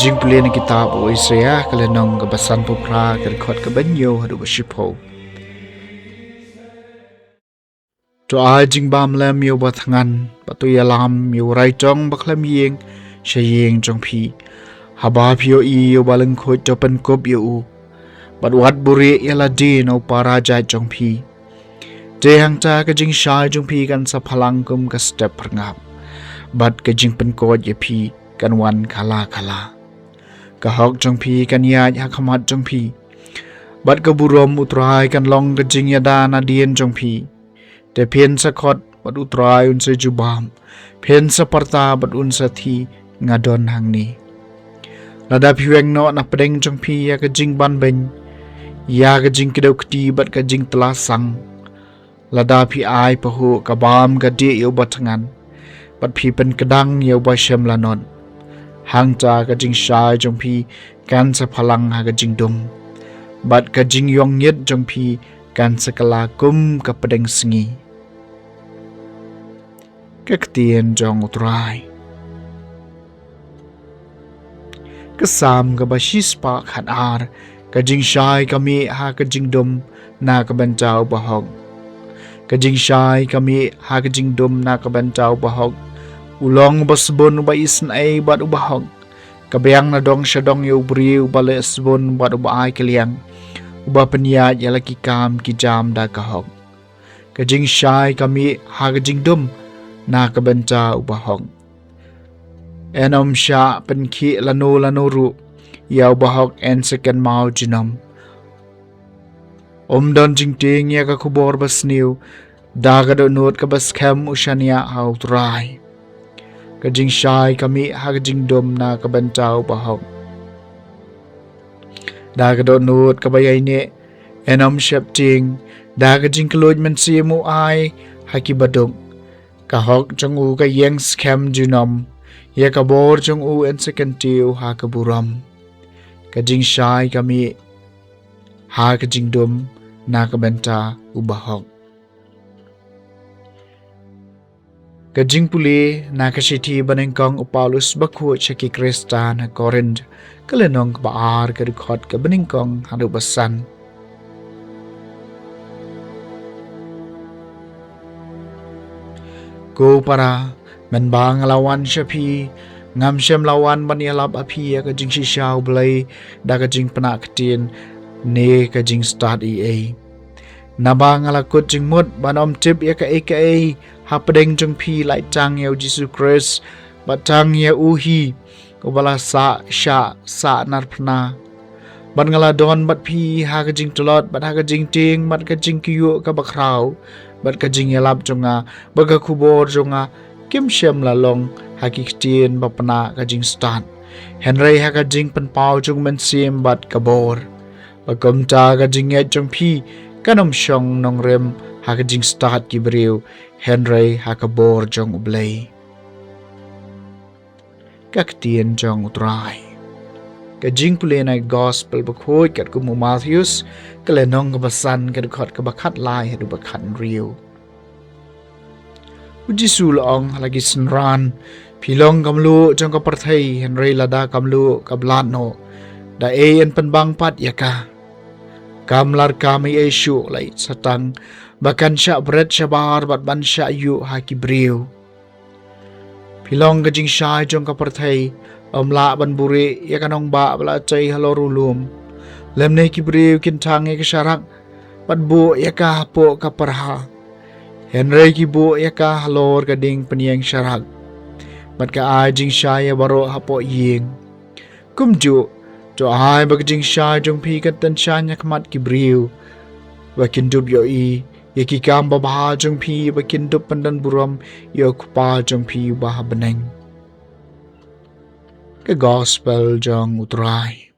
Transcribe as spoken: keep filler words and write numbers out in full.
Jingpule na kitab u Isaiah, ka lynnong kaba sanphew phra, ka dkhot kaba hynñiew haduh ba shiphew. To ai jingbam lem ïa uba thngan, bad to ïalam ïa u raitong ba khlem ïing sha ïing jong phi. Haba phi ïohi ïa uba lyngkhuid, to pynkup ïa u, bad wat buhrieh ïa lade na u para jait jong phi. Te hangta ka jingshai jong phi kan sa phalang kum ka step phyrngap, bad ka jingpynkoit ïa phi kan wan khala khala. Ka hok jong phi kan ïaid ha khmat jong phi, bad ka burom u Trai kan long ka jingïada nadien jong phi. Te phin sa khot bad u Trai un sa jubab, phin sa pyrta bad un sa thie, nga don hangne. Lada phi weng noh na pdeng jong phi ïa ka jingbanbeiñ, ïa ka jingkdew kti bad ka jingtla sang, lada phi ai pahuh ka bam ka dih ïa uba thngan, bad phi pynkdang ïa uba shem lanot, hangta ka jingshai jong phi kan sa phalang ha ka jingdum, bad ka jingïong ngit jong phi kan sa kylla kum ka pdeng sngi. Ka ktien jong u Trai. Ka Salm kaba shispah khatar. Ka jingshai ka mih ha ka jingdum na ka bynta u bahok. Ka jingshai ka mih ha ka jingdum na ka bynta u bahok. U long uba sbun, uba isynei bad u bahok. Ka biang na dong sha dong ïa u briew uba leh sbun bad uba ai kylliang, uba pynïaid ïa la ki kam ki jam da ka hok. Ka jingshai ka mih ha ka jingdum na ka bynta u bahok. Yn ym shah pynkhih lano lano ruh ïa u bahok yn sa kynmaw junom. Um don jingtieng ïa ka khubor basniew, da ka dohnud kaba skhem u shaniah ha u Trai. Ka jingshai ka mih ha ka jingdum na ka bynta u bahok. Da ka dohnud kaba ïaineh yn ym sheptieng, da ka jingkylluid mynsiem u ai ha ki baduk. Ka hok jong u ka ïeng skhem junom, ïa ka bor jong u yn sa kyntiew ha ka burom. Ka jingshai ka mih ha ka jingdum na ka bynta u bahok. Ka jingpule na ka shithi banyngkong u Paulus bakhuid sha ki Khristan ha Korinth, ka lynnong kaba ar, ka dkhot kaba nyngkong haduh ba san. Ko para, mynba nga la wan sha phi, ngam shym la wan ban ïalap ha phi ïa ka jingshisha U Blei da ka jingpynah ktien ne ka jingstad ei ei. Naba nga la kut jingmut ban ym tip ïa kaei kaei hapdeng jong phi, lait tang ïa U Jisu Khrist, bad tang ïa u hi uba la sah shah sah narphna. Bad nga la don bad phi ha ka jingtlot, bad ha ka jingtieng, bad ka jingkyiuh kaba khraw, bad ka jingïalap jong nga, bad ka khubor jong nga, kim shym la long ha ki ktien ba pynah ka jingstad, hynrei ha ka jingpynpaw jong u Mynsiem bad ka bor. Ba kumta ka jingngeit jong phi kan ym shong nongrim ha ka jingstad ki briew, hynrei ha ka bor jong U Blei. Ka ktien jong U Trai. Ka jingpule na ka Gospel bakhuid katkum u Mathaios, ka lynnong kaba san, ka dkhot kaba khatlai haduh ba khathynriew. U Jisu u la ong ha la ki synran, phi long ka mluh jong ka pyrthei, hynrei lada ka mluh ka blad noh, da ei yn pynbang pat ïa ka? Kam lah kam ei ei shuh, la ïeit satang, ba kan shah bret shabar bad ban shah ïuh ha ki briew. Phi long ka jingshai jong ka pyrthei, ym lah ban buhrieh ïa ka nongbah ba la tei halor u lum. Lymne ki briew kin thang ïa ka sharak bad buh ïa ka hapoh ka pyrha, hynrei ki buh ïa ka halor ka dieng pynïeng sharak, bad ka ai jingshai ïa baroh hapoh ïing. Kumjuh, to ai ba ka jingshai jong phi kan tyngshaiñ ha khmat ki briew, ba kin dup ïohi ïa ki kam babha jong phi, ba kin dup pyndonburom ïa U Kpa jong phi uba ha bneng. Ka Gospel jong U Trai.